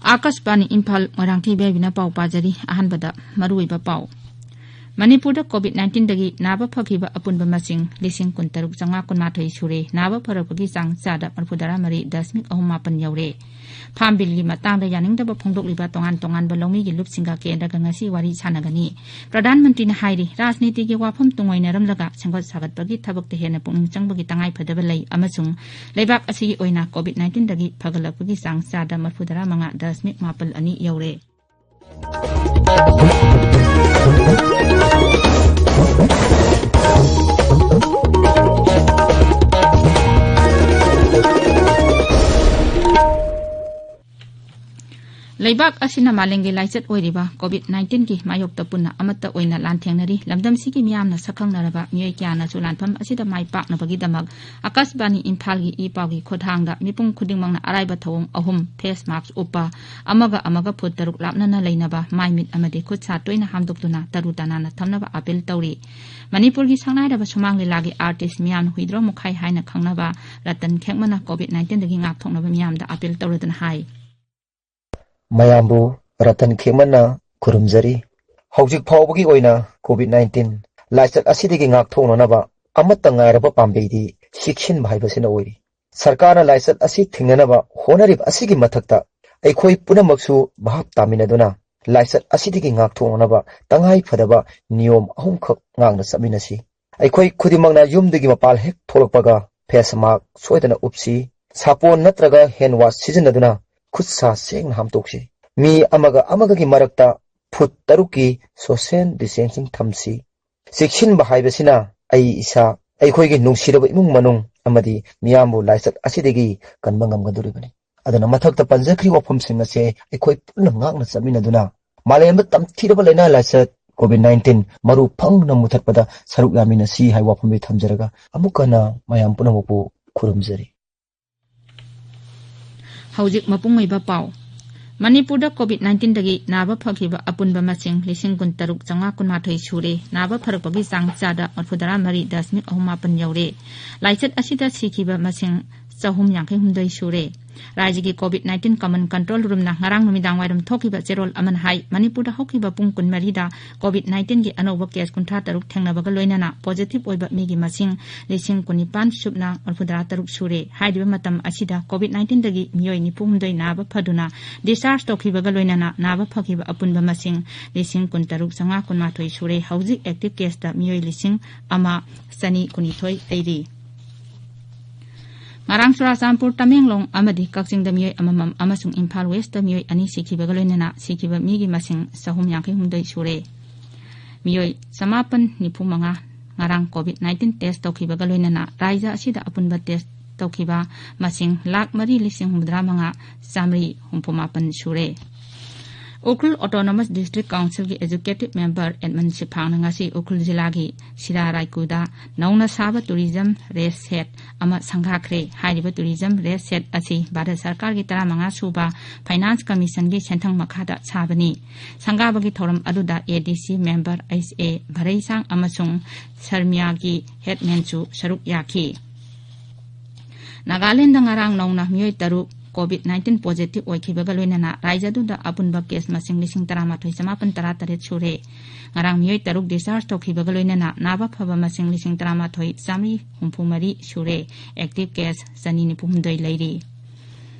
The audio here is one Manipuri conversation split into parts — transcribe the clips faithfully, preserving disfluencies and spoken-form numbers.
ꯑꯥꯀꯥꯁꯕꯥꯅꯤ ꯏꯝꯐꯥꯜ, ꯃꯣꯏꯔꯥꯡꯊꯦꯝ ꯏꯕꯦꯝꯕꯤꯅ ꯄꯥꯎ ꯄꯥꯖꯔꯤ꯫ ꯑꯍꯥꯟꯕꯗ ꯃꯔꯨꯑꯣꯏꯕ ꯄꯥꯎ꯫ ꯃꯅꯤꯄꯨꯔꯗ COVID nineteenꯗꯒꯤ ꯅꯥꯕ ꯐꯈꯤꯕ ꯑꯄꯨꯟꯕ ꯃꯁꯤꯡ ꯂꯤꯁꯤꯡ ꯀꯨꯟꯇꯔꯨꯛ ꯆꯥꯝꯃꯉꯥ ꯀꯨꯟꯃꯥꯊꯣꯏ ꯁꯨꯔꯦ꯫ ꯅꯥꯕ ꯐꯔꯛꯄꯒꯤ ꯆꯥꯡ ꯆꯥꯗ ꯃꯔꯤꯐꯨꯇꯔꯥ ꯃꯔꯤ ꯗꯁꯃꯤꯛ ꯑꯍꯨꯝ ꯃꯥꯄꯟ ꯌꯧꯔꯦ꯫ ꯐꯥꯔꯝ ꯕꯤꯜꯒꯤ ꯃꯇꯥꯡꯗ ꯌꯥꯅꯤꯡꯗꯕ ꯐꯣꯡꯗꯣꯛꯂꯤꯕ ꯇꯣꯉꯥꯟ ꯇꯣꯉꯥꯟꯕ ꯂꯧꯃꯤꯒꯤ ꯂꯨꯞꯁꯤꯡꯒ ꯀꯦꯟꯗ꯭ꯔꯒ ꯉꯁꯤ ꯋꯥꯔꯤ ꯁꯥꯟꯅꯒꯅꯤ꯫ ꯄ꯭ꯔꯙꯥꯟ ꯃꯟꯇ꯭ꯔꯤꯅ ꯍꯥꯏꯔꯤ, ꯔꯥꯖꯅꯤꯇꯤꯒꯤ ꯋꯥꯐꯝ ꯇꯨꯡꯑꯣꯏꯅꯔꯝꯂꯒ ꯁꯦꯝꯒꯠ ꯁꯥꯒꯠꯄꯒꯤ ꯊꯕꯛꯇ ꯍꯦꯟꯅ ꯄꯨꯛꯅꯤꯡ ꯆꯪꯕꯒꯤ ꯇꯉꯥꯏꯐꯗꯕ ꯂꯩ ꯑꯃꯁꯨꯡ ꯂꯩꯕꯥꯛ ꯑꯁꯤꯒꯤ ꯑꯣꯏꯅ COVID nineteenꯗꯒꯤ ꯐꯒꯠꯂꯛꯄꯒꯤ ꯆꯥꯡ ꯆꯥꯗ ꯃꯔꯤꯐꯨꯇꯔꯥ ꯃꯉꯥ ꯗꯁꯃꯤꯛ ꯃꯥꯄꯜ ꯑꯅꯤ ꯌꯧꯔꯦ꯫ ꯂꯩꯕꯥꯛ ꯑꯁꯤꯅ ꯃꯥꯂꯦꯝꯒꯤ ꯂꯥꯏꯆꯠ ꯑꯣꯏꯔꯤꯕ COVID nineteenꯒꯤ ꯃꯥꯌꯣꯛꯇ ꯄꯨꯟꯅ ꯑꯃꯠꯇ ꯑꯣꯏꯅ ꯂꯥꯟꯊꯦꯡꯅꯔꯤ꯫ ꯂꯝꯗꯝꯁꯤꯒꯤ ꯃꯤꯌꯥꯝꯅ ꯁꯛꯈꯪꯅꯔꯕ ꯃꯤꯑꯣꯏ ꯀꯌꯥꯅꯁꯨ ꯂꯥꯟꯐꯝ ꯑꯁꯤꯗ ꯃꯥꯏ ꯄꯥꯛꯅꯕꯒꯤꯗꯃꯛ ꯑꯥꯀꯥꯁꯕꯥꯅꯤ ꯏꯝꯐꯥꯜꯒꯤ ꯏ ꯄꯥꯎꯒꯤ ꯈꯨꯠꯊꯥꯡꯗ ꯃꯤꯄꯨꯝ ꯈꯨꯗꯤꯡꯃꯛꯅ ꯑꯔꯥꯏꯕ ꯊꯧꯑꯣꯡ ꯑꯍꯨꯝ: ꯐꯦꯁ ꯃꯥꯛꯁ ꯎꯞꯄ, ꯑꯃꯒ ꯑꯃꯒ ꯐꯨꯠ ꯇꯔꯨꯛ ꯂꯥꯞꯅꯅ ꯂꯩꯅꯕ, ꯃꯥꯏ ꯃꯤꯠ ꯑꯃꯗꯤ ꯈꯨꯠ ꯁꯥ ꯇꯣꯏꯅ ꯍꯥꯝꯗꯣꯛꯇꯨꯅ ꯇꯔꯨ ꯇꯅꯥꯟꯅ ꯊꯝꯅꯕ ꯑꯄꯤꯜ ꯇꯧꯔꯤ꯫ ꯃꯅꯤꯄꯨꯔꯒꯤ ꯁꯛꯅꯥꯏꯔꯕ ꯁꯨꯃꯥꯡ ꯂꯤꯂꯥꯒꯤ ꯑꯥꯔꯇꯤꯁ ꯃꯤꯌꯥꯝ ꯍꯨꯏꯗ꯭ꯔꯣꯝ ꯃꯨꯈꯥꯏ ꯍꯥꯏꯅ ꯈꯪꯅꯕ ꯔꯇꯟ ꯈꯦꯛꯃꯟꯅ COVID nineteenꯗꯒꯤ ꯉꯥꯛꯊꯣꯛꯅꯕ ꯃꯤꯌꯥꯝꯗ ꯑꯄꯤꯜ ꯇꯧꯔꯗꯨꯅ ꯍꯥꯏ꯫ ꯃꯌꯥꯝꯕꯨ ꯔꯇꯟ ꯈꯦꯛꯃꯟꯅ ꯈꯨꯔꯨꯝꯖꯔꯤ꯫ ꯍꯧꯖꯤꯛ ꯐꯥꯎꯕꯒꯤ ꯑꯣꯏꯅ COVID nineteen ꯂꯥꯏꯆꯠ ꯑꯁꯤꯗꯒꯤ ꯉꯥꯛꯊꯣꯛꯅꯅꯕ ꯑꯃꯠꯇ ꯉꯥꯏꯔꯕ ꯄꯥꯝꯕꯩꯗꯤ ꯆꯦꯛꯁꯤꯟꯕ ꯍꯥꯏꯕꯁꯤꯅ ꯑꯣꯏꯔꯤ꯫ ꯁꯔꯀꯥꯔꯅ ꯂꯥꯏꯆꯠ ꯑꯁꯤ ꯊꯤꯡꯅꯅꯕ ꯍꯣꯠꯅꯔꯤꯕ ꯑꯁꯤꯒꯤ ꯃꯊꯛꯇ, ꯑꯩꯈꯣꯏ ꯄꯨꯝꯅꯃꯛꯁꯨ ꯚꯥꯞ ꯇꯥꯃꯤꯟꯅꯗꯨꯅ ꯂꯥꯏꯆꯠ ꯑꯁꯤꯗꯒꯤ ꯉꯥꯛꯊꯣꯛꯅꯅꯕ ꯇꯉꯥꯏ ꯐꯗꯕ ꯅꯤꯌꯣꯝ ꯑꯍꯨꯝꯈꯛ ꯉꯥꯛꯅ ꯆꯠꯃꯤꯟꯅꯁꯤ꯫ ꯑꯩꯈꯣꯏ ꯈꯨꯗꯤꯡꯃꯛꯅ ꯌꯨꯝꯗꯒꯤ ꯃꯄꯥꯟ ꯍꯦꯛ ꯊꯣꯛꯂꯛꯄꯒ ꯐꯦꯁ ꯃꯥꯛꯁ ꯁꯣꯏꯗꯅ ꯎꯞꯁꯤ꯫ ꯁꯥꯄꯣꯟ ꯅꯠꯇ꯭ꯔꯒ ꯍꯦꯟ ꯋꯥꯁ ꯁꯤꯖꯤꯟꯅꯗꯨꯅ ꯈꯨꯠ ꯁꯥ ꯁꯦꯡꯅ ꯍꯥꯝꯇꯣꯛꯁꯤ꯫ ꯃꯤ ꯑꯃꯒ ꯑꯃꯒꯒꯤ ꯃꯔꯛꯇ ꯐꯨꯠ ꯇꯔꯨꯛꯀꯤ ꯁꯣꯁꯤꯌꯦꯜ ꯗꯤꯁꯇꯦꯟꯁꯤꯡ ꯊꯝꯁꯤ꯫ ꯆꯦꯛꯁꯤꯟꯕ ꯍꯥꯏꯕꯁꯤꯅ ꯑꯩ ꯏꯁꯥ, ꯑꯩꯈꯣꯏꯒꯤ ꯅꯨꯡꯁꯤꯔꯕ ꯏꯃꯨꯡ ꯃꯅꯨꯡ ꯑꯃꯗꯤ ꯃꯤꯌꯥꯝꯕꯨ ꯂꯥꯏꯆꯠ ꯑꯁꯤꯗꯒꯤ ꯀꯟꯕ ꯉꯝꯒꯗꯧꯔꯤꯕꯅꯤ꯫ ꯑꯗꯨꯅ ꯃꯊꯛꯇ ꯄꯟꯖꯈ꯭ꯔꯤꯕ ꯋꯥꯐꯝꯁꯤꯡ ꯑꯁꯦ ꯑꯩꯈꯣꯏ ꯄꯨꯟꯅ ꯉꯥꯛꯅ ꯆꯠꯃꯤꯟꯅꯗꯨꯅ ꯃꯥꯂꯦꯝꯗ ꯇꯝꯊꯤꯔꯕ ꯂꯥꯏꯅꯥ ꯂꯥꯏꯆꯠ COVID nineteen ꯃꯔꯨ ꯐꯪꯅ ꯃꯨꯊꯠꯄꯗ ꯁꯔꯨꯛ ꯌꯥꯃꯤꯟꯅꯁꯤ ꯍꯥꯏꯕ ꯋꯥꯐꯝꯁꯤ ꯊꯝꯖꯔꯒ ꯑꯃꯨꯛꯀ ꯍꯟꯅ ꯃꯌꯥꯝ ꯄꯨꯝꯅꯃꯛꯄꯨ ꯈꯨꯔꯨꯝꯖꯔꯤ꯫ ꯍꯧꯖꯤꯛ ꯃꯄꯨꯡ ꯑꯣꯏꯕ ꯄꯥꯎ꯫ ꯃꯅꯤꯄꯨꯔꯗ COVID nineteenꯗꯒꯤ ꯅꯥꯕ ꯐꯈꯤꯕ ꯑꯄꯨꯟꯕ ꯃꯁꯤꯡ ꯂꯤꯁꯤꯡ ꯀꯨꯟꯇꯔꯨꯛ ꯆꯥꯝꯃꯉꯥ ꯀꯨꯟꯃꯥꯊꯣꯏ ꯁꯨꯔꯦ꯫ ꯅꯥꯕ ꯐꯔꯛꯄꯒꯤ ꯆꯥꯡ ꯆꯥꯗ ꯃꯔꯤꯐꯨꯇꯔꯥ ꯃꯔꯤ ꯗꯁꯃꯤꯛ ꯑꯍꯨꯝ ꯃꯥꯄꯟ ꯌꯧꯔꯦ꯫ ꯂꯥꯏꯆꯠ ꯑꯁꯤꯗ ꯁꯤꯈꯤꯕ ꯃꯁꯤꯡ ꯆꯍꯨꯝ ꯌꯥꯡꯈꯩ ꯍꯨꯝꯗꯣꯏ ꯁꯨꯔꯦ꯫ ꯔꯥꯖ꯭ꯌꯒꯤ COVID nineteen Command Control Roomꯅ ꯉꯔꯥꯡ ꯅꯨꯃꯤꯗꯥꯡ ꯋꯥꯏꯔꯝ ꯊꯣꯛꯈꯤꯕ ꯆꯦꯔꯣꯜ ꯑꯃꯅ ꯍꯥꯏ, ꯃꯅꯤꯄꯨꯔꯗ ꯍꯧꯈꯤꯕ ꯄꯨꯡ ꯀꯨꯟꯃꯔꯤꯗ COVID nineteenꯒꯤ ꯑꯅꯧꯕ case ꯀꯨꯟꯊ꯭ꯔꯥ ꯇꯔꯨꯛ ꯊꯦꯡꯅꯕꯒ ꯂꯣꯏꯅꯅ positive ꯑꯣꯏꯕ ꯃꯤꯒꯤ ꯃꯁꯤꯡ ꯂꯤꯁꯤꯡ ꯀꯨꯟꯅꯤꯄꯥꯟ ꯁꯨꯞꯅ ꯃꯔꯤꯐꯨꯇꯔꯥ ꯇꯔꯨꯛ ꯁꯨꯔꯦ꯫ ꯍꯥꯏꯔꯤꯕ ꯃꯇꯝ ꯑꯁꯤꯗ COVID nineteenꯗꯒꯤ ꯃꯤꯑꯣꯏ ꯅꯤꯐꯨ ꯍꯨꯝꯗꯣꯏ ꯅꯥꯕ ꯐꯗꯨꯅ discharge ꯇꯧꯈꯤꯕꯒ ꯂꯣꯏꯅꯅ ꯅꯥꯕ ꯐꯈꯤꯕ ꯑꯄꯨꯟꯕ ꯃꯁꯤꯡ ꯂꯤꯁꯤꯡ ꯀꯨꯟꯇꯔꯨꯛ ꯆꯥꯝꯃꯉꯥ ꯀꯨꯟꯃꯥꯊꯣꯏ ꯁꯨꯔꯦ꯫ ꯍꯧꯖꯤꯛ active caseꯇ ꯃꯤꯑꯣꯏ ꯂꯤꯁꯤꯡ ꯑꯃ ꯆꯅꯤ ꯀꯨꯟꯅꯤꯊꯣꯏ ꯂꯩꯔꯤ꯫ ꯉꯔꯥꯡ ꯆꯨꯔꯥꯆꯥꯟꯄꯨꯔ, ꯇꯃꯦꯡꯂꯣꯡ ꯑꯃꯗꯤ ꯀꯛꯆꯤꯡꯗ ꯃꯤꯑꯣꯏ ꯑꯃꯃꯝ ꯑꯃꯁꯨꯡ ꯏꯝꯐꯥꯜ ꯋꯦꯁꯇ ꯃꯤꯑꯣꯏ ꯑꯅꯤ ꯁꯤꯈꯤꯕꯒ ꯂꯣꯏꯅꯅ ꯁꯤꯈꯤꯕ ꯃꯤꯒꯤ ꯃꯁꯤꯡ ꯆꯍꯨꯝ ꯌꯥꯡꯈꯩ ꯍꯨꯝꯗꯣꯏ ꯁꯨꯔꯦ꯫ ꯃꯤꯑꯣꯏ ꯆꯃꯥꯄꯟ ꯅꯤꯐꯨ ꯃꯉꯥ ꯉꯔꯥꯡ COVID nineteen test ꯇꯧꯈꯤꯕꯒ ꯂꯣꯏꯅꯅ ꯔꯥꯖ꯭ꯌ ꯑꯁꯤꯗ ꯑꯄꯨꯟꯕ test ꯇꯧꯈꯤꯕ ꯃꯁꯤꯡ ꯂꯥꯈ ꯃꯔꯤ ꯂꯤꯁꯤꯡ ꯍꯨꯝꯐꯨꯇꯔꯥ ꯃꯉꯥ ꯆꯥꯃꯔꯤ ꯍꯨꯝꯐꯨ ꯃꯥꯄꯟ ꯁꯨꯔꯦ꯫ ꯎꯈ꯭ꯔꯨꯜ Autonomous District Councilꯒꯤ Executive Member ꯑꯦꯗꯃꯟ ꯁꯤꯐꯥꯡꯅ ꯉꯁꯤ ꯎꯈ꯭ꯔꯨꯜ ꯖꯤꯂꯥꯒꯤ ꯁꯤꯔꯥ ꯔꯥꯏꯀꯨꯗ ꯅꯧꯅ ꯁꯥꯕ tourism rest shed ꯑꯃ ꯁꯪꯒꯥꯈ꯭ꯔꯦ꯫ ꯍꯥꯏꯔꯤꯕ tourism rest shed ꯑꯁꯤ ꯚꯥꯔꯠ ꯁꯔꯀꯥꯔꯒꯤ ꯇꯔꯥꯃꯉꯥ ꯁꯨꯕ Finance Commissionꯒꯤ ꯁꯦꯟꯊꯪ ꯃꯈꯥꯗ ꯁꯥꯕꯅꯤ꯫ ꯁꯪꯒꯥꯕꯒꯤ ꯊꯧꯔꯝ ꯑꯗꯨꯗ ADC member H A ꯚꯔꯩꯁꯥꯡ ꯑꯃꯁꯨꯡ ꯁꯔꯃꯤꯌꯥꯒꯤ headmanꯁꯨ ꯁꯔꯨꯛ ꯌꯥꯈꯤ꯫ ꯅꯥꯒꯥꯂꯦꯟꯗ ꯉꯔꯥꯡ ꯅꯧꯅ ꯃꯤꯑꯣꯏ ꯇꯔꯨꯛ COVID nineteen positive ꯑꯣꯏꯈꯤꯕꯒ ꯂꯣꯏꯅꯅ ꯔꯥꯖ꯭ꯌ ꯑꯗꯨꯗ ꯑꯄꯨꯟꯕ case ꯃꯁꯤꯡ ꯂꯤꯁꯤꯡ ꯇꯔꯥꯃꯥꯊꯣꯏ ꯆꯃꯥꯄꯟ ꯇꯔꯥꯇꯔꯦꯠ ꯁꯨꯔꯦ꯫ ꯉꯔꯥꯡ ꯃꯤꯑꯣꯏ ꯇꯔꯨꯛ discharge ꯇꯧꯈꯤꯕꯒ ꯂꯣꯏꯅꯅ ꯅꯥꯕ ꯐꯕ ꯃꯁꯤꯡ ꯂꯤꯁꯤꯡ ꯇꯔꯥꯃꯥꯊꯣꯏ ꯆꯥꯃꯔꯤ ꯍꯨꯝꯐꯨ ꯃꯔꯤ ꯁꯨꯔꯦ꯫ Active case ꯆꯅꯤ ꯅꯤꯐꯨ ꯍꯨꯝꯗꯣꯏ ꯂꯩꯔꯤ꯫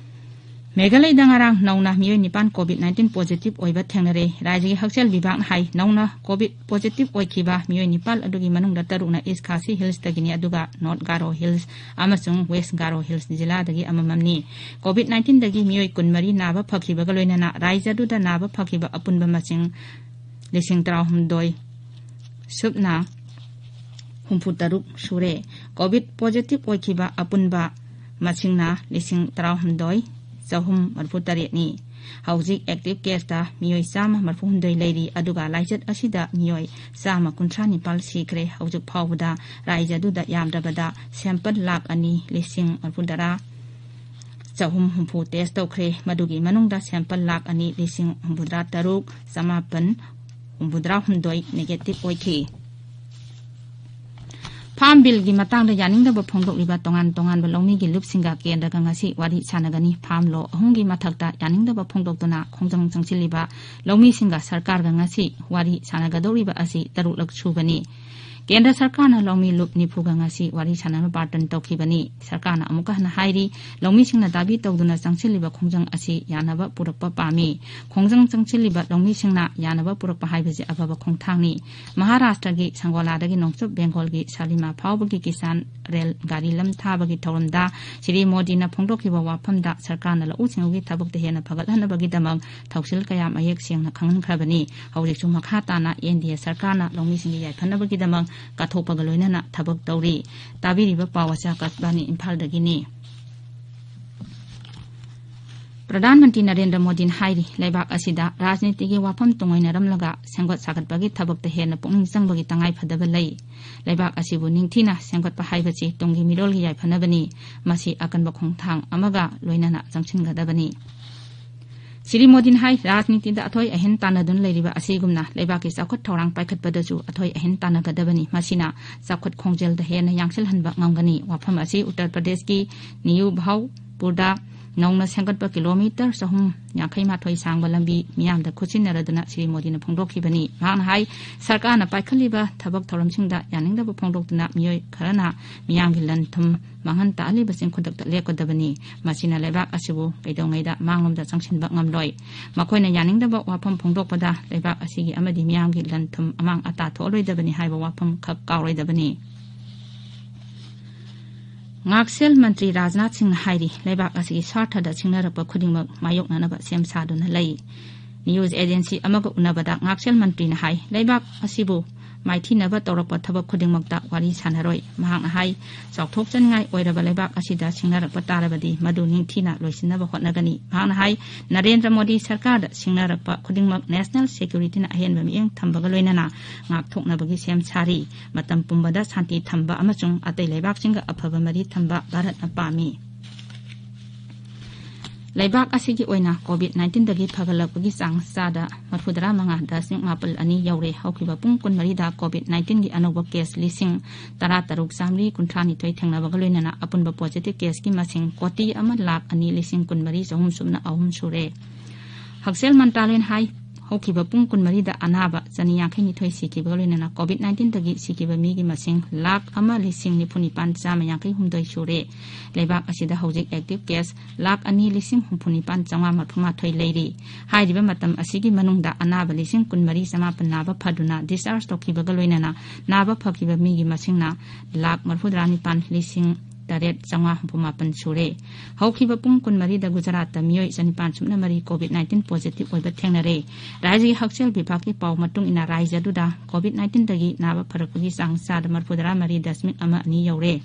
ꯃꯦꯘꯥꯂꯌꯗ ꯉꯔꯥꯡ ꯅꯧꯅ ꯃꯤꯑꯣꯏ ꯅꯤꯄꯥꯟ COVID nineteen positive ꯑꯣꯏꯕ ꯊꯦꯡꯅꯔꯦ꯫ ꯔꯥꯖ꯭ꯌꯒꯤ ꯍꯛꯁꯦꯜ ꯚꯤꯚꯥꯒꯅ ꯍꯥꯏ, ꯅꯧꯅ COVID positive ꯑꯣꯏꯈꯤꯕ ꯃꯤꯑꯣꯏ ꯅꯤꯄꯥꯟ ꯑꯗꯨꯒꯤ ꯃꯅꯨꯡꯗ ꯇꯔꯨꯛꯅ East Khasi Hillsꯇꯒꯤꯅꯤ, ꯑꯗꯨꯒ North Garo Hills ꯑꯃꯁꯨꯡ West Garo Hills ꯖꯤꯂꯥꯗꯒꯤ ꯑꯃꯃꯝꯅꯤ꯫ COVID nineteenꯗꯒꯤ ꯃꯤꯑꯣꯏ ꯀꯨꯟꯃꯔꯤ ꯅꯥꯕ ꯐꯈꯤꯕꯒ ꯂꯣꯏꯅꯅ ꯔꯥꯖ꯭ꯌ ꯑꯗꯨꯗ ꯅꯥꯕ ꯐꯈꯤꯕ ꯑꯄꯨꯟꯕ ꯃꯁꯤꯡ ꯂꯤꯁꯤꯡ ꯇꯔꯥꯍꯨꯝꯗꯣꯏ ꯁꯨꯞꯅ ꯍꯨꯝꯐꯨꯇꯔꯨꯛ ꯁꯨꯔꯦ꯫ COVID positive ꯑꯣꯏꯈꯤꯕ ꯑꯄꯨꯟꯕ ꯃꯁꯤꯡꯅ ꯂꯤꯁꯤꯡ ꯇꯔꯥꯍꯨꯝꯗꯣꯏ ꯆꯍꯨꯝ ꯃꯔꯤꯐꯨꯇꯔꯦꯠꯅꯤ꯫ ꯍꯧꯖꯤꯛ active caseꯇ ꯃꯤꯑꯣꯏ ꯆꯥꯝꯃ ꯃꯔꯤꯐꯨꯍꯨꯝꯗꯣꯏ ꯂꯩꯔꯤ, ꯑꯗꯨꯒ ꯂꯥꯏꯆꯠ ꯑꯁꯤꯗ ꯃꯤꯑꯣꯏ ꯆꯥꯝꯃ ꯀꯨꯟꯊ꯭ꯔꯥ ꯅꯤꯄꯥꯜ ꯁꯤꯈ꯭ꯔꯦ꯫ ꯍꯧꯖꯤꯛ ꯐꯥꯎꯕꯗ ꯔꯥꯖ꯭ꯌ ꯑꯗꯨꯗ ꯌꯥꯝꯗ꯭ꯔꯕꯗ sample ꯂꯥꯈ ꯑꯅꯤ ꯂꯤꯁꯤꯡ ꯃꯔꯤꯐꯨꯇꯔꯥ ꯆꯍꯨꯝ ꯍꯨꯝꯐꯨ test ꯇꯧꯈ꯭ꯔꯦ꯫ ꯃꯗꯨꯒꯤ ꯃꯅꯨꯡꯗ sample ꯂꯥꯈ ꯑꯅꯤ ꯂꯤꯁꯤꯡ ꯍꯨꯝꯐꯨꯇꯔꯥ ꯇꯔꯨꯛ ꯆꯃꯥꯄꯟ ꯍꯨꯝꯐꯨꯇꯔꯥ ꯍꯨꯝꯗꯣꯏ negative ꯑꯣꯏꯈꯤ꯫ ꯐꯥꯔꯝ ꯕꯤꯜꯒꯤ ꯃꯇꯥꯡꯗ ꯌꯥꯅꯤꯡꯗꯕ ꯐꯣꯡꯗꯣꯛꯂꯤꯕ ꯇꯣꯉꯥꯟ ꯇꯣꯉꯥꯟꯕ ꯂꯧꯃꯤꯒꯤ ꯂꯨꯞꯁꯤꯡꯒ ꯀꯦꯟꯗ꯭ꯔꯒ ꯉꯁꯤ ꯋꯥꯔꯤ ꯁꯥꯟꯅꯒꯅꯤ꯫ ꯐꯥꯔꯝ ꯂꯣ ꯑꯍꯨꯝꯒꯤ ꯃꯊꯛꯇ ꯌꯥꯅꯤꯡꯗꯕ ꯐꯣꯡꯗꯣꯛꯇꯨꯅ ꯈꯣꯡꯖꯪ ꯆꯪꯁꯤꯜꯂꯤꯕ ꯂꯧꯃꯤꯁꯤꯡꯒ ꯁꯔꯀꯥꯔꯒ ꯉꯁꯤ ꯋꯥꯔꯤ ꯁꯥꯟꯅꯒꯗꯧꯔꯤꯕ ꯑꯁꯤ ꯇꯔꯨꯛꯂꯛ ꯁꯨꯕꯅꯤ꯫ ꯀꯦꯟꯗ꯭ꯔ ꯁꯔꯀꯥꯔꯅ ꯂꯧꯃꯤ ꯂꯨꯞ ꯅꯤꯐꯨꯒ ꯉꯁꯤ ꯋꯥꯔꯤ ꯁꯥꯟꯅꯅꯕ ꯕꯥꯔꯇꯟ ꯇꯧꯈꯤꯕꯅꯤ꯫ ꯁꯔꯀꯥꯔꯅ ꯑꯃꯨꯛꯀ ꯍꯟꯅ ꯍꯥꯏꯔꯤ, ꯂꯧꯃꯤꯁꯤꯡꯅ ꯗꯥꯕꯤ ꯇꯧꯗꯨꯅ ꯆꯪꯁꯤꯜꯂꯤꯕ ꯈꯣꯡꯖꯪ ꯑꯁꯤ ꯌꯥꯅꯕ ꯄꯨꯔꯛꯄ ꯄꯥꯝꯃꯤ꯫ ꯈꯣꯡꯖꯪ ꯆꯪꯁꯤꯜꯂꯤꯕ ꯂꯧꯃꯤꯁꯤꯡꯅ ꯌꯥꯅꯕ ꯄꯨꯔꯛꯄ ꯍꯥꯏꯕꯁꯤ ꯑꯐꯕ ꯈꯣꯡꯊꯥꯡꯅꯤ꯫ ꯃꯍꯥꯔꯥꯁꯇ꯭ꯔꯒꯤ ꯁꯪꯒꯣꯂꯥꯗꯒꯤ ꯅꯣꯡꯆꯨꯞ ꯕꯦꯡꯒꯣꯜꯒꯤ ꯁꯥꯂꯤꯃꯥ ꯐꯥꯎꯕꯒꯤ ꯀꯤꯁꯥꯟ ꯔꯦꯜ ꯒꯥꯔꯤ ꯂꯝ ꯊꯥꯕꯒꯤ ꯊꯧꯔꯝꯗ ꯁ꯭ꯔꯤ ꯃꯣꯗꯤꯅ ꯐꯣꯡꯗꯣꯛꯈꯤꯕ ꯋꯥꯐꯝꯗ ꯁꯔꯀꯥꯔꯅ ꯂꯧꯎ ꯁꯤꯡꯎꯒꯤ ꯊꯕꯛꯇ ꯍꯦꯟꯅ ꯐꯒꯠꯍꯟꯅꯕꯒꯤꯗꯃꯛ ꯊꯧꯁꯤꯜ ꯀꯌꯥ ꯃꯌꯦꯛ ꯁꯦꯡꯅ ꯈꯪꯍꯟꯈ꯭ꯔꯕꯅꯤ꯫ ꯍꯧꯖꯤꯛꯁꯨ ꯃꯈꯥ ꯇꯥꯅ ꯑꯦꯟ ꯗꯤ ꯑꯦ ꯁꯔꯀꯥꯔꯅ ꯂꯧꯃꯤꯁꯤꯡꯒꯤ ꯌꯥꯏꯐꯅꯕꯒꯤꯗꯃꯛ ꯀꯠꯊꯣꯛꯄꯒ ꯂꯣꯏꯅꯅ ꯊꯕꯛ ꯇꯧꯔꯤ꯫ ꯇꯥꯕꯤꯔꯤꯕ ꯄꯥꯎ ꯑꯁꯤ ꯑꯀꯥꯁꯕꯥꯅꯤ ꯏꯝꯐꯥꯜꯗꯒꯤꯅꯤ꯫ ꯄ꯭ꯔꯙꯥꯟ ꯃꯟꯇ꯭ꯔꯤ ꯅꯔꯦꯟꯗ꯭ꯔ ꯃꯣꯗꯤꯅ ꯍꯥꯏꯔꯤ, ꯂꯩꯕꯥꯛ ꯑꯁꯤꯗ ꯔꯥꯖꯅꯤꯇꯤꯒꯤ ꯋꯥꯐꯝ ꯇꯨꯡꯑꯣꯏꯅꯔꯝꯂꯒ ꯁꯦꯝꯒꯠ ꯁꯥꯒꯠꯄꯒꯤ ꯊꯕꯛꯇ ꯍꯦꯟꯅ ꯄꯨꯛꯅꯤꯡ ꯆꯪꯕꯒꯤ ꯇꯉꯥꯏꯐꯗꯕ ꯂꯩ꯫ ꯂꯩꯕꯥꯛ ꯑꯁꯤꯕꯨ ꯅꯤꯡꯊꯤꯅ ꯁꯦꯝꯒꯠꯄ ꯍꯥꯏꯕꯁꯤ ꯇꯨꯡꯒꯤ ꯃꯤꯔꯣꯜꯒꯤ ꯌꯥꯏꯐꯅꯕꯅꯤ꯫ ꯃꯁꯤ ꯑꯀꯟꯕ ꯈꯣꯡꯊꯥꯡ ꯑꯃꯒ ꯂꯣꯏꯅꯅ ꯆꯪꯁꯤꯟꯒꯗꯕꯅꯤ꯫ ꯁ꯭ꯔꯤ ꯃꯣꯗꯤꯅ ꯍꯥꯏ, ꯔꯥꯖꯅꯤꯇꯤꯗ ꯑꯊꯣꯏ ꯑꯍꯦꯟ ꯇꯥꯟꯅꯗꯨꯅ ꯂꯩꯔꯤꯕ ꯑꯁꯤꯒꯨꯝꯅ ꯂꯩꯕꯥꯛꯀꯤ ꯆꯥꯎꯈꯠ ꯊꯧꯔꯥꯡ ꯄꯥꯏꯈꯠꯄꯗꯁꯨ ꯑꯊꯣꯏ ꯑꯍꯦꯟ ꯇꯥꯟꯅꯒꯗꯕꯅꯤ꯫ ꯃꯁꯤꯅ ꯆꯥꯎꯈꯠ ꯈꯣꯡꯖꯦꯜꯗ ꯍꯦꯟꯅ ꯌꯥꯡꯁꯤꯜꯍꯟꯕ ꯉꯝꯒꯅꯤ꯫ ꯋꯥꯐꯝ ꯑꯁꯤ ꯎꯠꯇꯔ ꯄ꯭ꯔꯗꯦꯁꯀꯤ ꯅꯤꯌꯨ ꯚꯥꯎꯄꯨꯔꯗ ꯅꯧꯅ ꯁꯦꯝꯒꯠꯄ ꯀꯤꯂꯣꯃꯤꯇꯔ ꯆꯍꯨꯝ ꯌꯥꯡꯈꯩ ꯃꯥꯊꯣꯏ ꯁꯥꯡꯕ ꯂꯝꯕꯤ ꯃꯤꯌꯥꯝꯗ ꯈꯨꯠꯁꯤꯟꯅꯔꯗꯨꯅ ꯁ꯭ꯔꯤ ꯃꯣꯗꯤꯅ ꯐꯣꯡꯗꯣꯛꯈꯤꯕꯅꯤ꯫ ꯃꯍꯥꯛꯅ ꯍꯥꯏ, ꯁꯔꯀꯥꯔꯅ ꯄꯥꯏꯈꯠꯂꯤꯕ ꯊꯕꯛ ꯊꯧꯔꯝꯁꯤꯡꯗ ꯌꯥꯅꯤꯡꯗꯕ ꯐꯣꯡꯗꯣꯛꯇꯨꯅ ꯃꯤꯑꯣꯏ ꯈꯔꯅ ꯃꯤꯌꯥꯝꯒꯤ ꯂꯟ ꯊꯨꯝ ꯃꯥꯡꯍꯟ ꯇꯥꯛꯍꯜꯂꯤꯕꯁꯤꯡ ꯈꯨꯗꯛꯇ ꯂꯦꯞꯀꯗꯕꯅꯤ꯫ ꯃꯁꯤꯅ ꯂꯩꯕꯥꯛ ꯑꯁꯤꯕꯨ ꯀꯩꯗꯧꯉꯩꯗ ꯃꯥꯡꯂꯣꯝꯗ ꯆꯪꯁꯤꯟꯕ ꯉꯝꯂꯣꯏ꯫ ꯃꯈꯣꯏꯅ ꯌꯥꯅꯤꯡꯗꯕ ꯋꯥꯐꯝ ꯐꯣꯡꯗꯣꯛꯄꯗ ꯂꯩꯕꯥꯛ ꯑꯁꯤꯒꯤ ꯑꯃꯗꯤ ꯃꯤꯌꯥꯝꯒꯤ ꯂꯟ ꯊꯨꯝ ꯑꯃꯥꯡ ꯑꯇꯥ ꯊꯣꯛꯍꯜꯂꯣꯏꯗꯕꯅꯤ ꯍꯥꯏꯕ ꯋꯥꯐꯝ ꯈꯛ ꯀꯥꯎꯔꯣꯏꯗꯕꯅꯤ꯫ ꯉꯥꯛꯁꯦꯜ ꯃꯟꯇ꯭ꯔꯤ ꯔꯥꯖꯅꯥꯊ ꯁꯤꯡꯅ ꯍꯥꯏꯔꯤ, ꯂꯩꯕꯥꯛ ꯑꯁꯤꯒꯤ ꯁ꯭ꯋꯥꯔꯊꯗ ꯁꯤꯡꯅꯔꯛꯄ ꯈꯨꯗꯤꯡꯃꯛ ꯃꯥꯌꯣꯛꯅꯅꯕ ꯁꯦꯝ ꯁꯥꯗꯨꯅ ꯂꯩ꯫ ꯅ꯭ꯌꯨꯁ ꯑꯦꯖꯦꯟꯁꯤ ꯑꯃꯒ ꯎꯅꯕꯗ ꯉꯥꯛꯁꯦꯜ ꯃꯟꯇ꯭ꯔꯤꯅ ꯍꯥꯏ, ꯂꯩꯕꯥꯛ ꯑꯁꯤꯕꯨ ꯃꯥꯏꯊꯤꯅꯕ ꯇꯧꯔꯛꯄ ꯊꯕꯛ ꯈꯨꯗꯤꯡꯃꯛꯇ ꯋꯥꯔꯤ ꯁꯥꯟꯅꯔꯣꯏ꯫ ꯃꯍꯥꯛꯅ ꯍꯥꯏ, ꯆꯥꯎꯊꯣꯛꯆꯅꯤꯡꯉꯥꯏ ꯑꯣꯏꯔꯕ ꯂꯩꯕꯥꯛ ꯑꯁꯤꯗ ꯁꯤꯡꯅꯔꯛꯄ ꯇꯥꯔꯕꯗꯤ ꯃꯗꯨ ꯅꯤꯡꯊꯤꯅ ꯂꯣꯏꯁꯤꯟꯅꯕ ꯍꯣꯠꯅꯒꯅꯤ꯫ ꯃꯍꯥꯛꯅ ꯍꯥꯏ, ꯅꯔꯦꯟꯗ꯭ꯔ ꯃꯣꯗꯤ ꯁꯔꯀꯥꯔꯗ ꯁꯤꯡꯅꯔꯛꯄ ꯈꯨꯗꯤꯡꯃꯛ ꯅꯦꯁꯅꯦꯜ ꯁꯦꯀ꯭ꯌꯨꯔꯤꯇꯤꯅ ꯑꯍꯦꯟꯕ ꯃꯤꯠꯌꯦꯡ ꯊꯝꯕꯒ ꯂꯣꯏꯅꯅ ꯉꯥꯛꯊꯣꯛꯅꯕꯒꯤ ꯁꯦꯝ ꯁꯥꯔꯤ꯫ ꯃꯇꯝ ꯄꯨꯝꯕꯗ ꯁꯥꯟꯇꯤ ꯊꯝꯕ ꯑꯃꯁꯨꯡ ꯑꯇꯩ ꯂꯩꯕꯥꯛꯁꯤꯡꯒ ꯑꯐꯕ ꯃꯔꯤ ꯊꯝꯕ ꯚꯥꯔꯠꯅ ꯄꯥꯝꯃꯤ꯫ ꯂꯩꯕꯥꯛ ꯑꯁꯤꯒꯤ ꯑꯣꯏꯅ COVID-19ꯗꯒꯤ ꯐꯒꯠꯂꯛꯄꯒꯤ ꯆꯥꯡ ꯆꯥꯗ ꯃꯔꯐꯨꯇꯔꯥ ꯃꯉꯥ ꯗꯁꯃꯤꯛ ꯃꯥꯄꯜ ꯑꯅꯤ ꯌꯧꯔꯦ꯫ ꯍꯧꯈꯤꯕ ꯄꯨꯡ ꯀꯨꯟꯃꯔꯤꯗ COVID-19ꯒꯤ ꯑꯅꯧꯕ ꯀꯦꯁ ꯂꯤꯁꯤꯡ ꯇꯔꯥꯇꯔꯨꯛ ꯆꯥꯃꯔꯤ ꯀꯨꯟꯊ꯭ꯔꯥꯅꯤꯊꯣꯏ ꯊꯦꯡꯅꯕꯒ ꯂꯣꯏꯅꯅ ꯑꯄꯨꯟꯕ ꯄꯣꯖꯤꯇꯤꯚ ꯀꯦꯁꯀꯤ ꯃꯁꯤꯡ ꯀꯣꯇꯤ ꯑꯃ ꯂꯥꯈ ꯑꯅꯤ ꯂꯤꯁꯤꯡ ꯀꯨꯟꯃꯔꯤ ꯆꯍꯨꯝ ꯁꯨꯞꯅ ꯑꯍꯨꯝ ꯁꯨꯔꯦ꯫ ꯍꯛꯁꯦꯜ ꯃꯟꯇ꯭ꯔꯥꯂꯌꯅ ꯍꯥꯏ, ꯍꯧꯈꯤꯕ ꯄꯨꯡ ꯀꯨꯟꯃꯔꯤꯗ ꯑꯅꯥꯕ ꯆꯅꯤ ꯌꯥꯡꯈꯩꯅꯤꯊꯣꯏ ꯁꯤꯈꯤꯕꯒ ꯂꯣꯏꯅꯅ COVID-19ꯗꯒꯤ ꯁꯤꯈꯤꯕ ꯃꯤꯒꯤ ꯃꯁꯤꯡ ꯂꯥꯈ ꯑꯃ ꯂꯤꯁꯤꯡ ꯅꯤꯐꯨ ꯅꯤꯄꯥꯟ ꯆꯥꯝꯃ ꯌꯥꯡꯈꯩ ꯍꯨꯝꯗꯣꯏ ꯁꯨꯔꯦ꯫ ꯂꯩꯕꯥꯛ ꯑꯁꯤꯗ ꯍꯧꯖꯤꯛ ꯑꯦꯛꯇꯤꯚ ꯀꯦꯁ ꯂꯥꯈ ꯑꯅꯤ ꯂꯤꯁꯤꯡ ꯍꯨꯝꯐꯨ ꯅꯤꯄꯥꯟ ꯆꯥꯝꯃꯉꯥ ꯃꯔꯐꯨ ꯃꯥꯊꯣꯏ ꯂꯩꯔꯤ꯫ ꯍꯥꯏꯔꯤꯕ ꯃꯇꯝ ꯑꯁꯤꯒꯤ ꯃꯅꯨꯡꯗ ꯑꯅꯥꯕ ꯂꯤꯁꯤꯡ ꯀꯨꯟꯃꯔꯤ ꯆꯥꯃꯥꯄꯟ ꯅꯥꯕ ꯐꯗꯨꯅ ꯗꯤꯁꯆꯥꯔꯖ ꯇꯧꯈꯤꯕꯒ ꯂꯣꯏꯅꯅ ꯅꯥꯕ ꯐꯈꯤꯕ ꯃꯤꯒꯤ ꯃꯁꯤꯡꯅ ꯂꯥꯈ ꯃꯔꯐꯨꯇꯔꯥ ꯅꯤꯄꯥꯟ ꯂꯤꯁꯤꯡ ꯇꯔꯦꯠ ꯆꯥꯝꯃꯉꯥ ꯍꯨꯝꯐꯨ ꯃꯥꯄꯟ ꯁꯨꯔꯦ꯫ ꯍꯧꯈꯤꯕ ꯄꯨꯡ ꯀꯨꯟꯃꯔꯤꯗ ꯒꯨꯖꯔꯥꯠꯇ ꯃꯤꯑꯣꯏ ꯆꯅꯤꯄꯥꯟ ꯁꯨꯞꯅ ꯃꯔꯤ COVID-19 ꯄꯣꯖꯤꯇꯤꯚ ꯑꯣꯏꯕ ꯊꯦꯡꯅꯔꯦ꯫ ꯔꯥꯖ꯭ꯌꯒꯤ ꯍꯛꯁꯦꯜ ꯕꯤꯚꯥꯒꯀꯤ ꯄꯥꯎ ꯃꯇꯨꯡ ꯏꯟꯅ ꯔꯥꯖ꯭ꯌ ꯑꯗꯨꯗ COVID-19ꯗꯒꯤ ꯅꯥꯕ ꯐꯔꯛꯄꯒꯤ ꯆꯥꯡ ꯆꯥꯗ ꯃꯔꯐꯨꯇꯔꯥ ꯃꯔꯤ ꯗꯁꯃꯤꯛ ꯑꯃ ꯑꯅꯤ ꯌꯧꯔꯦ꯫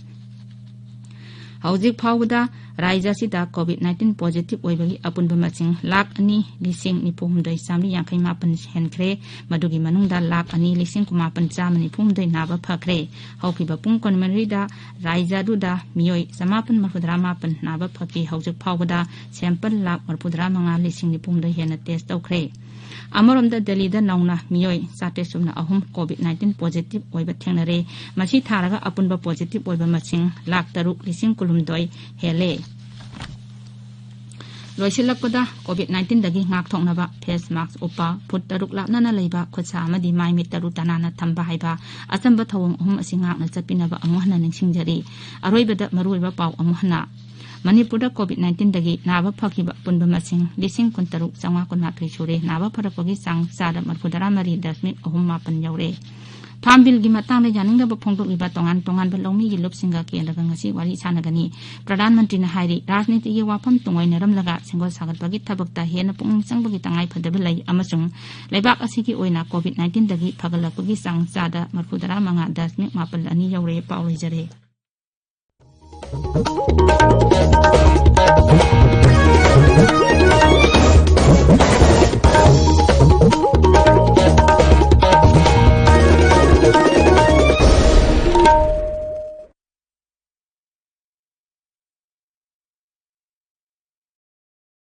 ꯍꯧꯖꯤꯛ ꯐꯥꯎꯕꯗ ꯔꯥꯖ꯭ꯌ ꯑꯁꯤꯗ COVID-19 ꯄꯣꯖꯤꯇꯤꯚ ꯑꯣꯏꯕꯒꯤ ꯑꯄꯨꯟꯕ ꯃꯁꯤꯡ ꯂꯥꯈ ꯑꯅꯤ ꯂꯤꯁꯤꯡ ꯅꯤꯐꯨ ꯍꯨꯝꯗꯣꯏ ꯆꯥꯃꯔꯤ ꯌꯥꯡꯈꯩ ꯃꯥꯄꯟ ꯍꯦꯟꯈ꯭ꯔꯦ꯫ ꯃꯗꯨꯒꯤ ꯃꯅꯨꯡꯗ ꯂꯥꯈ ꯑꯅꯤ ꯂꯤꯁꯤꯡ ꯀꯨꯟꯃꯥꯄꯟ ꯆꯥꯝꯃ ꯅꯤꯐꯨ ꯍꯨꯝꯗꯣꯏ ꯅꯥꯕ ꯐꯈ꯭ꯔꯦ꯫ ꯍꯧꯈꯤꯕ ꯄꯨꯡ ꯀꯨꯟꯃꯔꯤꯗ ꯔꯥꯖ꯭ꯌ ꯑꯗꯨꯗ ꯃꯤꯑꯣꯏ ꯆꯥꯃꯥꯄꯟ ꯃꯔꯐꯨꯇꯔꯥ ꯃꯥꯄꯟ ꯅꯥꯕ ꯐꯈꯤ꯫ ꯍꯧꯖꯤꯛ ꯐꯥꯎꯕꯗ ꯁꯦꯝꯄꯜ ꯂꯥꯈ ꯃꯔꯐꯨꯇꯔꯥ ꯃꯉꯥ ꯂꯤꯁꯤꯡ ꯅꯤꯐꯨ ꯍꯨꯝꯗꯣꯏ ꯍꯦꯟꯅ ꯇꯦꯁ ꯇꯧꯈ꯭ꯔꯦ꯫ ꯑꯃꯔꯣꯝꯗ ꯗꯦꯜꯂꯤꯗ ꯅꯧꯅ ꯃꯤꯑꯣꯏ ꯆꯥꯇ꯭ꯔꯦꯠ ꯁꯨꯞꯅ ꯑꯍꯨꯝ COVID-19 ꯄꯣꯖꯤꯇꯤꯚ ꯑꯣꯏꯕ ꯊꯦꯡꯅꯔꯦ꯫ ꯃꯁꯤ ꯊꯥꯔꯒ ꯑꯄꯨꯟꯕ ꯄꯣꯖꯤꯇꯤꯚ ꯑꯣꯏꯕ ꯃꯁꯤꯡ ꯂꯥꯈ ꯇꯔꯨꯛ ꯂꯤꯁꯤꯡ ꯀꯨꯟꯍꯨꯝꯗꯣꯏ ꯍꯦꯜꯂꯦ꯫ ꯂꯣꯏꯁꯤꯜꯂꯛꯄꯗ COVID-19ꯗꯒꯤ ꯉꯥꯛꯊꯣꯛꯅꯕ ꯐꯦꯁ ꯃꯥꯛꯁ ꯎꯞꯄ, ꯐꯨꯠ ꯇꯔꯨꯛ ꯂꯥꯞꯅꯅ ꯂꯩꯕ, ꯈꯨꯠꯁꯥ ꯑꯃꯗꯤ ꯃꯥꯏ ꯃꯤꯠ ꯇꯔꯨ ꯇꯅꯥꯟꯅ ꯊꯝꯕ ꯍꯥꯏꯕ ꯑꯆꯝꯕ ꯊꯧꯑꯣꯡ ꯑꯍꯨꯝ ꯑꯁꯤ ꯉꯥꯛꯅ ꯆꯠꯄꯤꯅꯕ ꯑꯃꯨꯛ ꯍꯟꯅ ꯅꯤꯡꯁꯤꯡꯖꯔꯤ꯫ ꯑꯔꯣꯏꯕꯗ ꯃꯔꯨꯑꯣꯏꯕ ꯄꯥꯎ ꯑꯃꯨꯛ ꯍꯟꯅ꯫ ꯃꯅꯤꯄꯨꯔꯗ COVID-19ꯗꯒꯤ ꯅꯥꯕ ꯐꯈꯤꯕ ꯑꯄꯨꯟꯕ ꯃꯁꯤꯡ ꯂꯤꯁꯤꯡ ꯀꯨꯟꯇꯔꯨꯛ ꯆꯥꯝꯃꯉꯥ ꯀꯨꯟꯃꯥꯊꯣꯏ ꯁꯨꯔꯦ꯫ ꯅꯥꯕ ꯐꯔꯛꯄꯒꯤ ꯆꯥꯡ ꯆꯥꯗ ꯃꯔꯐꯨꯇꯔꯥ ꯃꯔꯤ ꯗꯁꯃꯤꯛ ꯑꯍꯨꯝ ꯃꯥꯄꯟ ꯌꯧꯔꯦ꯫ ꯐꯥꯝ ꯕꯤꯜꯒꯤ ꯃꯇꯥꯡꯗ ꯌꯥꯅꯤꯡꯗꯕ ꯐꯣꯡꯗꯣꯛꯂꯤꯕ ꯇꯣꯉꯥꯟ ꯇꯣꯉꯥꯟꯕ ꯂꯧꯃꯤꯒꯤ ꯂꯨꯞꯁꯤꯡꯒ ꯀꯦꯟꯗ꯭ꯔꯒ ꯉꯁꯤ ꯋꯥꯔꯤ ꯁꯥꯟꯅꯒꯅꯤ꯫ ꯄ꯭ꯔꯙꯥꯟ ꯃꯟꯇ꯭ꯔꯤꯅ ꯍꯥꯏꯔꯤ, ꯔꯥꯖꯅꯤꯇꯤꯒꯤ ꯋꯥꯐꯝ ꯇꯨꯡꯑꯣꯏꯅꯔꯝꯂꯒ ꯁꯦꯝꯒꯠ ꯁꯥꯒꯠꯄꯒꯤ ꯊꯕꯛꯇ ꯍꯦꯟꯅ ꯄꯨꯛꯅꯤꯡ ꯆꯪꯕꯒꯤ ꯇꯉꯥꯏꯐꯗꯕ ꯂꯩ ꯑꯃꯁꯨꯡ ꯂꯩꯕꯥꯛ ꯑꯁꯤꯒꯤ ꯑꯣꯏꯅ COVID-19ꯗꯒꯤ ꯐꯒꯠꯂꯛꯄꯒꯤ ꯆꯥꯡ ꯆꯥꯗ ꯃꯔꯐꯨꯇꯔꯥ ꯃꯉꯥ ꯗꯁꯃꯤꯛ ꯃꯥꯄꯜ ꯑꯅꯤ ꯌꯧꯔꯦ꯫ ꯄꯥꯎ ꯂꯣꯏꯖꯔꯦ꯫